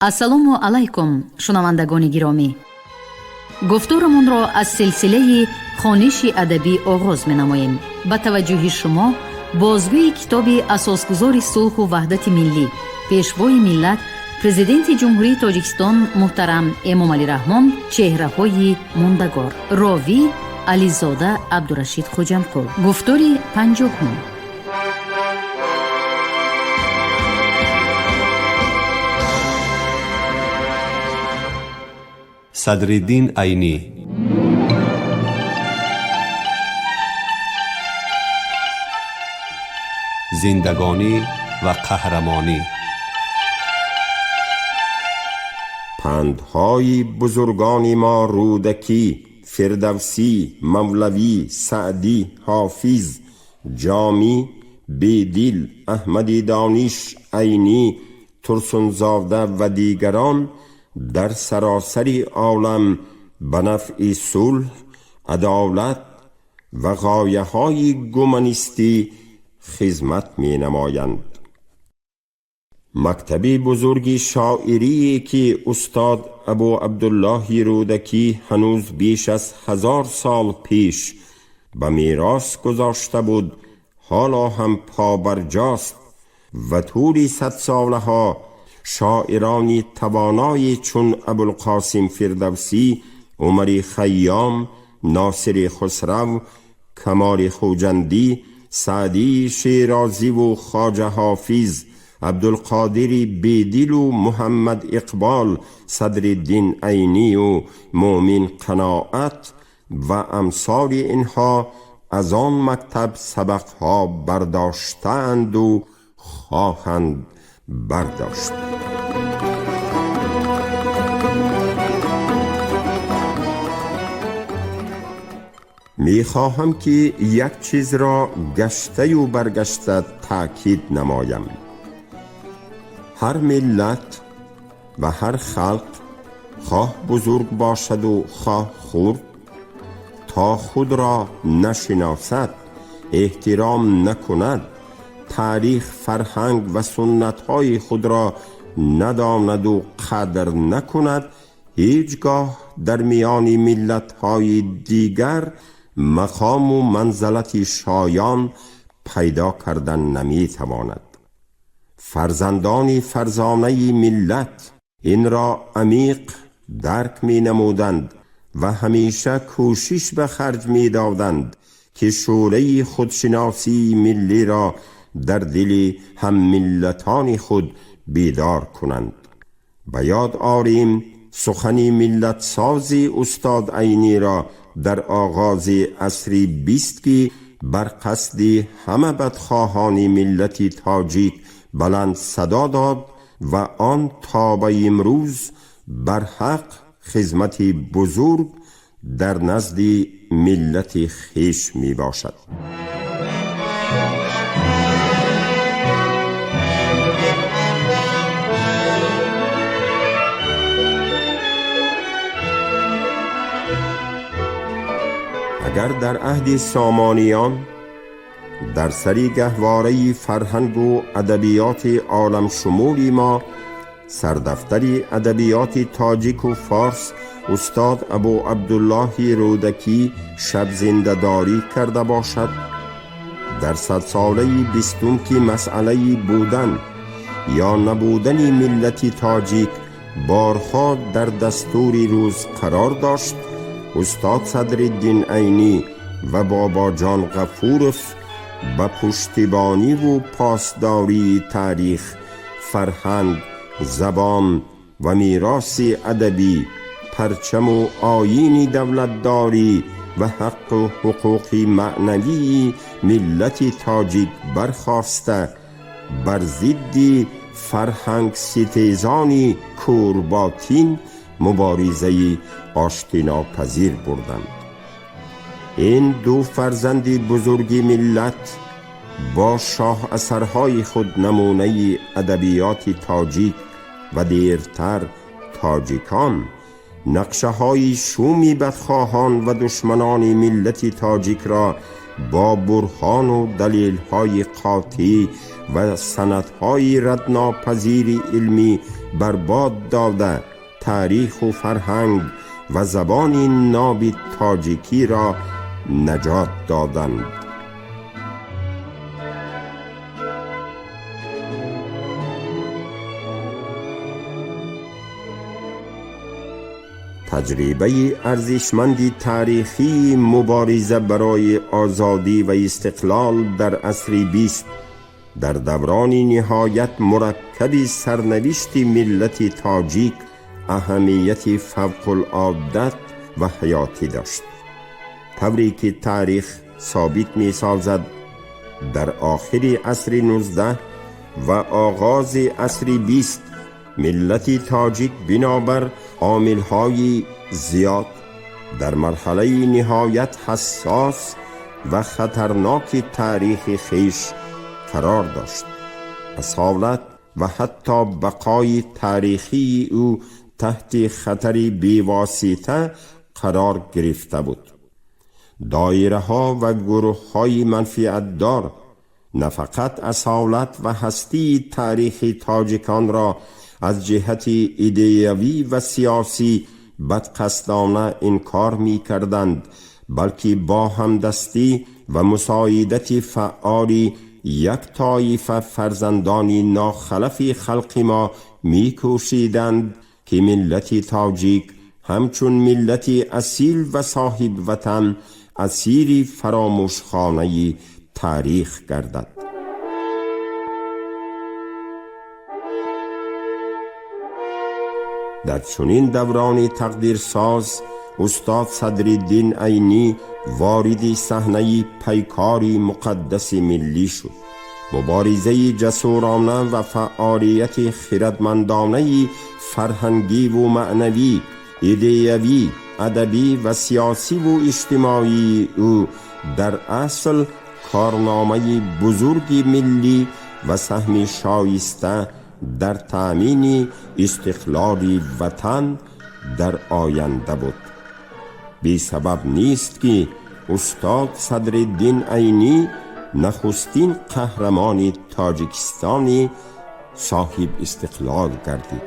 Ассалому алайкум, шунавандагони гиромӣ. Гуфторамонро аз силсилаи хониши адабӣ оғоз менамоем. Ба таваҷҷӯҳи шумо бозгӯи китоби асосгузори сулҳу ваҳдати миллӣ, пешвои миллат, Президенти Ҷумҳурии Тоҷикистон муҳтарам Эмомалӣ Раҳмон «Чеҳраҳои мондагор». Ровӣ Ализода Абдурашид Хоҷамқул. Гуфтори 50-ум. Садриддин Айнӣ. Зиндагонӣ ва қаҳрамонӣ. Пандҳои бузургони мо Рӯдакӣ, Фирдавсӣ, Мавлавӣ, Саъдӣ, Ҳофиз, Ҷомӣ, Бедил, Аҳмади Дониш, Айнӣ, Турсунзода ва дигарон дар саросари олам ба нафъи сулҳ, адолат ва ғояҳои гуманистӣ хизмат менамоянд. Мактаби бузурги шоирие ки устод Абу Абдуллоҳи Рӯдакӣ ҳанӯз беш аз 1000 сол пеш ба мерос гузошта буд, ҳоло ҳам побарҷост ва тӯли садсолаҳо шоирони тавоное чун Абулқосим Фирдавсӣ, Умари Хайём, Носири Хусрав, Камоли Хуҷандӣ, Саъдии Шерозиву Хоҷа Ҳофиз, Абдулқодири Бедилу Муҳаммад Иқбол, Садриддин Айнию Мӯмин Қаноат ва амсоли инҳо аз он мактаб сабақҳо бардоштаанду хоҳанд бардошт. Мехоҳам ки як чизро гаштаю баргашта таъкид намоям. Ҳар миллат ва ҳар халқ, хоҳ бузург бошаду хоҳ хурд, то худро нашиносад, эҳтиром накунад, таърих, фарҳанг ва суннатҳои худро надонаду қадр накунад, ҳеҷ гоҳ дар миёни миллатҳои дигар мақому манзалати шоён пайдо кардан наметавонад. Фарзандони фарзонаи миллат инро амиқ дарк менамуданд ва ҳамеша кӯшиш ба харҷ медоданд, ки шӯълаи худшиносии миллиро дар дили ҳаммиллатони худ бедор кунанд. Ба ёд орем сухани миллатсози устод Айниро дар оғози асри 20, ки бар қасди ҳама бадхоҳони миллати тоҷик баланд садо дод ва он то ба имрӯз барҳақ хизмати бузург дар назди миллати хеш мебошад. Агар дар аҳди Сомониён дар сари гаҳвораи фарҳангу адабиёти оламшумули мо сардафтари адабиёти тоҷику форс устод Абу Абдуллоҳи Рӯдакӣ шабзиндадорӣ карда бошад, дар садсолаи 20-ум, ки масъалаи будан ё набудани миллати тоҷик борҳо дар дастури рӯз қарор дошт, устод Садриддин Айнӣ ва Бобоҷон Ғафуров ба пуштибониву посдории таърих, фарҳанг, забон ва мероси адабӣ, парчаму оини давлатдорӣ ва ҳаққу ҳуқуқи маънавии миллати тоҷик бархоста, бар зидди фарҳангситезони кӯрботин муборизаи оштинопазир бурданд. Ин ду фарзанди бузурги миллат бо шоҳ асарҳои худ намунаи адабиёти тоҷик ва дертар тоҷикон, нақшаҳои шуми бадхоҳон ва душманони миллати тоҷикро бо бурҳону далелҳои қотеъ ва санадҳои раднопазири илмӣ барбод дода, таъриху фарҳанг ва забони ноби тоҷикиро наҷот доданд. Таҷрибаи арзишманди таърихии мубориза барои озодӣ ва истиқлол дар асри 20 дар даврони ниҳоят мураккаби сарнавишти миллати тоҷик аҳамияти фавқулоддат ва ҳаётӣ дошт. Тавре ки таърих собит месозад, дар охири асри 19 ва оғози асри 20 миллати тоҷик бинобар омилҳои зиёд дар марҳалаи ниҳоят ҳассос ва хатарноки таърихи хеш қарор дошт. Асолат ва ҳатто бақои таърихии ӯ таҳти хатари бевосита қарор гирифта буд. Доираҳо ва гурӯҳҳои манфиатдор на фақат асолат ва ҳастии таърихи тоҷиконро аз ҷиҳати идеявӣ ва сиёсӣ бадқасдона инкор мекарданд, балки бо ҳамдастӣ ва мусоидати фаъоли як тоифа фарзандони нохалафи халқи мо мекӯшиданд, ки миллати тоҷик ҳамчун миллати асил ва соҳибватан асири фаромӯшхонаи таърих гардад. Дар чунин даврони тақдирсоз устод Садриддин Айнӣ вориди саҳнаи пайкори муқаддаси миллӣ шуд. Муборизаи ҷасурона ва фаъолияти хирадмандонаи фарҳангиву маънавӣ, идеявӣ, адабӣ ва сиёсиву иҷтимоии ӯ дар асл корномаи бузурги миллӣ ва саҳми шоиста дар таъмини истиқлоли ватан дар оянда буд. Бесабаб нест, ки устод Садриддин Айнӣ нахустин қаҳрамони Тоҷикистони соҳиб истиқлол гардид.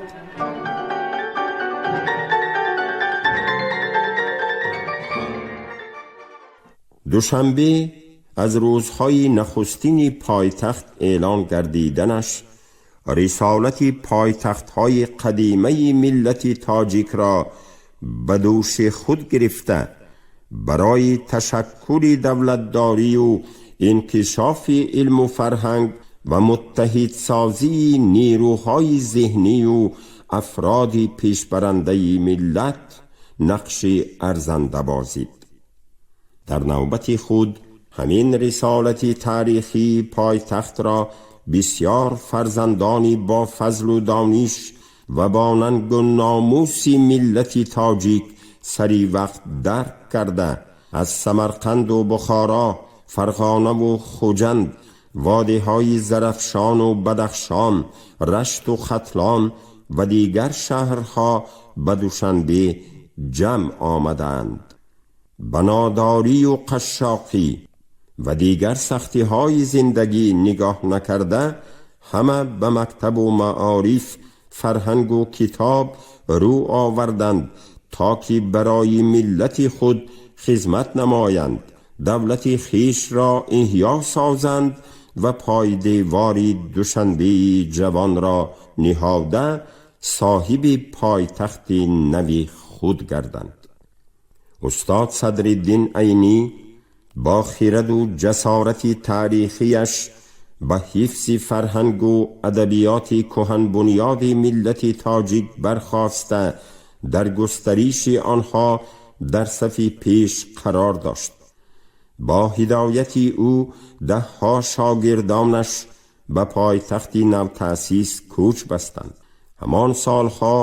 Душанбе аз рӯзҳои нахустини пойтахт эълон гардиданаш рисолати пойтахтҳои қадимаи миллати тоҷикро ба дӯши худ гирифта, барои ташаккули давлатдорию инкишофи илму фарҳанг ва муттаҳидсозии нерӯҳои зеҳнию афроди пешбарандаи миллат нақши арзанда бозид. Дар навбати худ ҳамин рисолати таърихии пойтахтро бисёр фарзандони бо фазлу дониш ва бо нангу номуси миллати тоҷик сари вақт дарк карда, аз Самарқанду Бухоро, Фарғонаву Хуҷанд, водиҳои Зарафшону Бадахшон, Рашту Хатлон ва дигар шаҳрҳо ба Душанбе ҷамъ омаданд. Ба нодорию қашшоқӣ ва дигар сахтиҳои зиндагӣ нигоҳ накарда, ҳама ба мактабу маориф, фарҳангу китоб рӯ оварданд, то ки барои миллати худ хизмат намоянд, давлати хешро эҳё созанд ва пойдевори Душанбеи ҷавонро ниҳода, соҳиби пойтахти нави худ гарданд. Устод Садриддин Айнӣ бо хираду ҷасорати таърихияш ба ҳифзи фарҳангу адабиёти кӯҳанбунёди миллати тоҷик бархоста, дар густариши онҳо дар сафи пеш қарор дошт. Бо ҳидояти ӯ даҳҳо шогирдонаш ба пойтахти навтаъсис кӯч бастанд. Ҳамон солҳо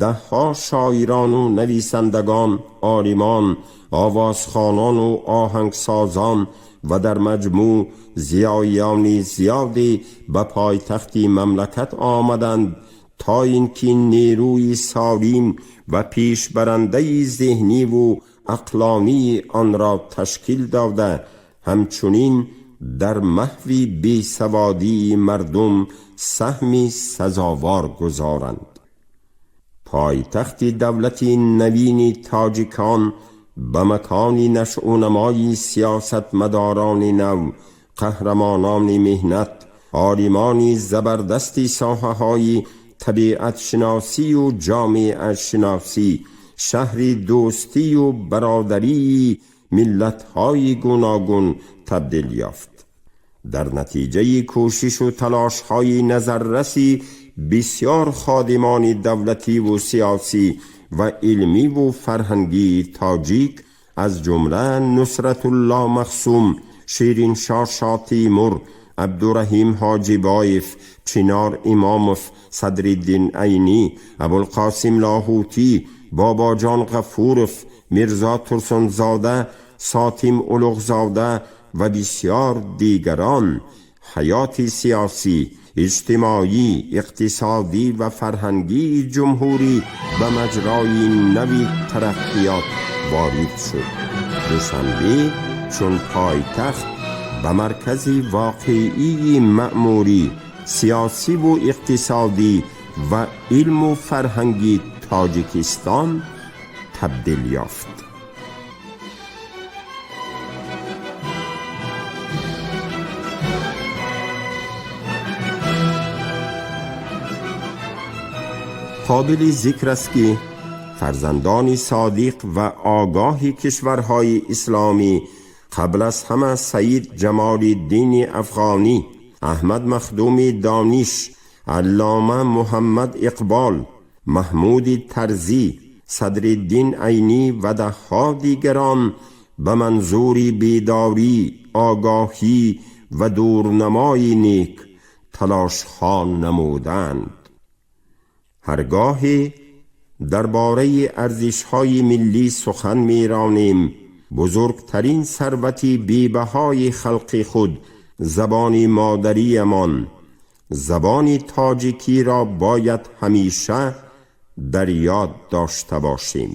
даҳҳо шоирону нависандагон, олимон, овозхонону оҳангсозон ва дар маҷмӯъ зиёиёни зиёде ба пойтахти мамлакат омаданд, то ин ки нерӯи солим ва пешбарандаи зеҳниву ақлонии онро ташкил дода, ҳамчунин дар маҳви бесаводии мардум саҳми сазовор гузоранд. Пойтахти давлати навини тоҷикон ба макони нашъунамои сиёсатмадорони нав, қаҳрамонони меҳнат, олимони забардасти соҳаҳои табиатшиносию ҷомеашиносӣ, шаҳри дӯстию бародарии миллатҳои гуногун табдил ёфт. Дар натиҷаи кӯшишу талошҳои назарраси бисёр ходимони давлативу сиёсӣ ва илмиву фарҳангии тоҷик, аз ҷумла Нусратулло Махсум, Шириншоҳ Шотимур, Абдураҳим Ҳоҷибоев, Чинор Имомов, Садриддин Айнӣ, Абулқосим Лоҳутӣ, Бобоҷон Ғафуров, Мирзо Турсунзода, Сотим Улуғзода ва бисёр дигарон, ҳаёти сиёсӣ, иҷтимоӣ, иқтисодӣ ва фарҳангии ҷумҳурӣ ба маҷрои нави тараққиёт ворид шуд. Душанбе чун пойтахт ба маркази воқеии маъмурӣ, сиёсиву иқтисодӣ ва илму фарҳанги Тоҷикистон табдил ёфт. Қобили зикр аст, ки фарзандони содиқ ва огоҳи кишварҳои исломӣ, қабл аз ҳама Саид Ҷамолиддини Афғонӣ, Аҳмад Махдуми Дониш, Аллома Муҳаммад Иқбол, Маҳмуди Тарзӣ, Садриддин Айнӣ ва даҳҳо дигарон ба манзури бедорӣ, огоҳӣ ва дурнамои нек талошҳо намуданд. Ҳаргоҳе дар бораи арзишҳои миллӣ сухан меронем, бузургтарин сарвати бебаҳои халқи худ, забони модариямон, забони тоҷикиро бояд ҳамеша дар ёд дошта бошем.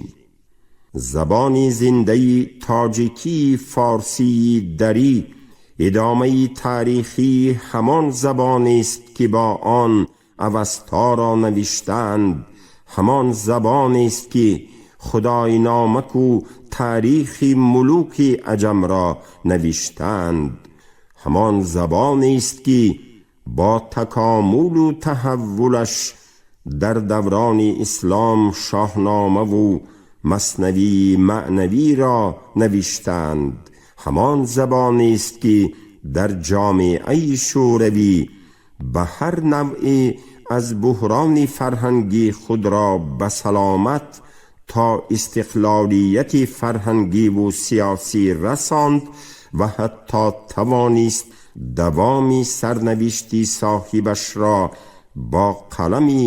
Забони зиндаи тоҷикии форсии дарӣ идомаи таърихии ҳамон забонест, ки бо он Авасторо навиштаанд, ҳамон забонест, ки худойномаку таърихи мулуки аҷамро навиштаанд, ҳамон забонест, ки бо такомулу таҳаввулаш дар даврони ислом Шоҳномаву Маснавии маънавиро навиштаанд, ҳамон забонест, ки дар ҷомеаи шӯравӣ ба ҳар навъе аз буҳрони фарҳангӣ худро ба саломат то истиқлолияти фарҳангиву сиёсӣ расонд ва ҳатто тавонист давоми сарнавишти соҳибашро бо қалами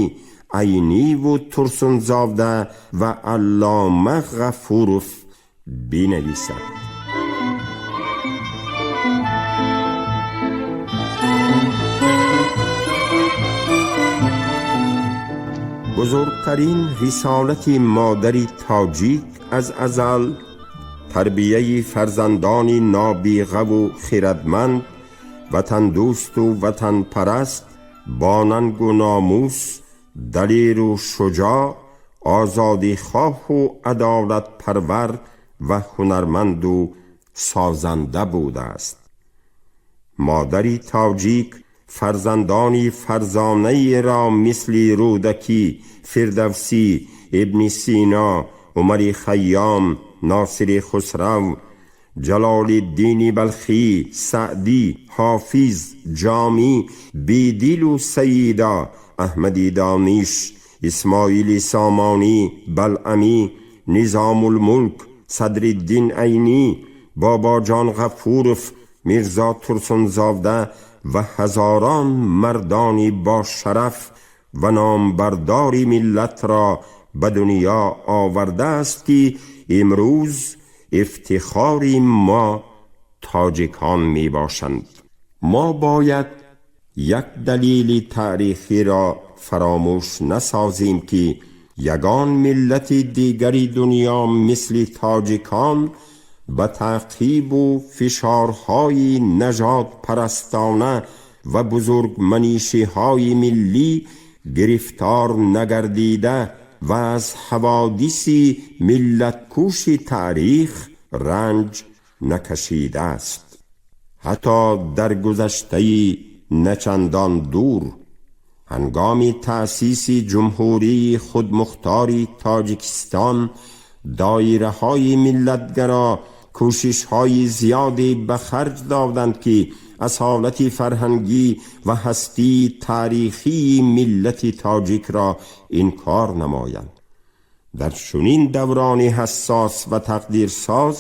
Айниву Турсунзода ва Аллома Ғафуров бинависад. Бузургтарин рисолати модари тоҷик аз азал тарбияи фарзандони нобиғаву хирадманд, ватандӯсту ватанпараст, бо нангу номус, далеру шуҷоъ, озодихоҳу адолатпарвар ва ҳунарманду созанда будааст. Модари тоҷик фарзандони фарзонаеро мисли Рӯдакӣ, Фирдавсӣ, Ибни Сино, Умари Хайём, Носири Хусрав, Ҷалолиддини Балхӣ, Саъдӣ, Ҳофиз, Ҷомӣ, Бедилу Саида, Аҳмади Дониш, Исмоили Сомонӣ, Балъамӣ, Низомулмулк, Садриддин Айнӣ, Бобоҷон Ғафуров, Мирзо Турсунзода ва ҳазорон мардони бошараф ва номбардори миллатро ба дунё овардааст, ки имрӯз ифтихори мо тоҷикон мебошанд. Мо бояд як далели таърихиро фаромӯш насозем, ки ягон миллати дигари дунё мисли тоҷикон Ба таъқибу фишорҳои нажодпарастона ва бузургманишиҳои миллӣ гирифтор нагардида ва аз ҳаводиси миллаткуши таърих ранҷ накашидааст. Ҳатто дар гузаштаи начандон дур, ҳангоми таъсиси Ҷумҳурии Худмухтори Тоҷикистон, доираҳои миллатгаро кӯшишҳои зиёде ба харҷ доданд, ки асолати фарҳангӣ ва ҳастии таърихии миллати тоҷикро инкор намоянд. Дар чунин даврони ҳассос ва тақдирсоз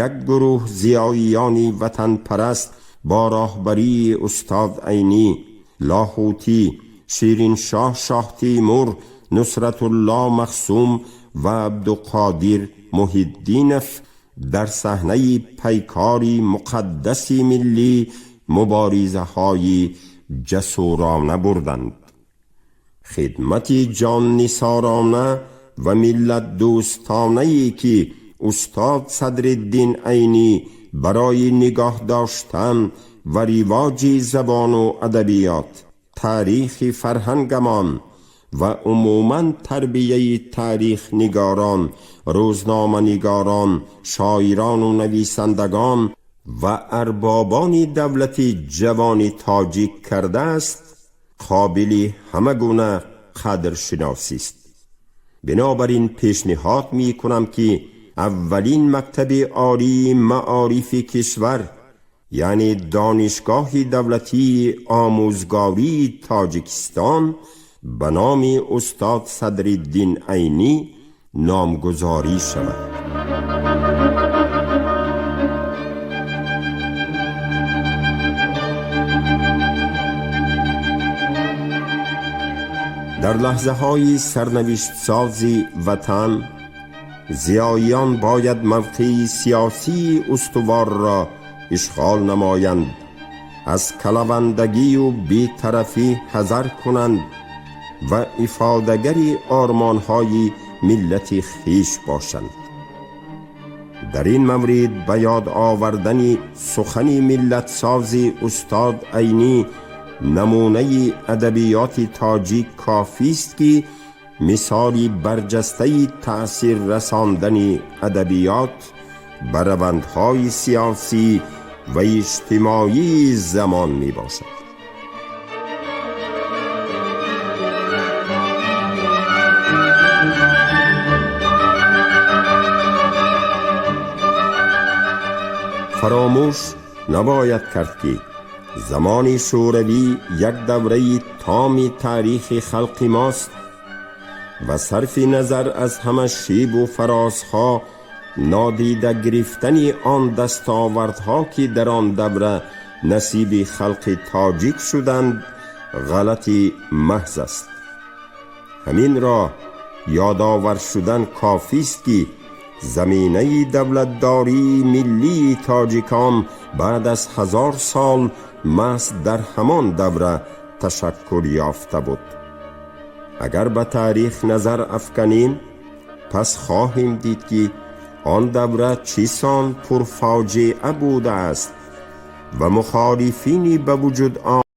як гурӯҳ зиёиёни ватанпараст бо роҳбарии устод Айнӣ, Лоҳутӣ, Шириншоҳ Шоҳтемур, Нусратулло Махсум ва Абдуқодир Муҳиддинов дар саҳнаи пайкори муқаддаси миллӣ муборизаҳои ҷасурона бурданд. Хидмати ҷоннисорона ва миллатдӯстонае, ки устод Садриддин Айнӣ барои нигоҳ доштан ва ривоҷи забону адабиёт, таърихи фарҳангамон ва умуман тарбияи таърихнигорон, рӯзноманигорон, шоирону нависандагон ва арбобони давлати ҷавони тоҷик кардааст, қобили ҳама гуна қадршиносист. Бинобар ин пешниҳод мекунам, ки аввалин мактаби олии маорифи кишвар, яъне Донишгоҳи давлатии омӯзгории Тоҷикистон, ба номи устод Садриддин Айнӣ номгузорӣ шавад. Дар лаҳзаҳои сарнавиштсози ватан зиёиён бояд мавқеи сиёсии устуворро ишғол намоянд, аз калавандагию бетарафӣ ҳазар кунанд ва ифодагари ормонҳои миллати хиш бошанд. Дар ин маврид ба ёд овардани сухани миллатсози устод Айнӣ, намунаи адабиёти тоҷик, кофист, ки мисоли барҷастаи таъсир расондани адабиёт ба равандҳои сиёсӣ ва иҷтимоии замон мебошад. Фаромӯш набояд кард, ки замони шӯравӣ як давраи томи таърихи халқи мост ва сарфи назар аз ҳама шебу фарозҳо, нодида гирифтани он дастовардҳо, ки дар он давра насиби халқи тоҷик шуданд, ғалати маҳз аст. Ҳаминро ёдовар шудан кофист, ки заминаи давлатдории миллии тоҷикон баъд аз 1000 сол маҳз дар ҳамон давра ташаккул ёфта буд. Агар ба таърих назар афканем, пас хоҳем дид, ки он давра чӣ сон пурфоҷиа будааст ва мухолифини ба вуҷуд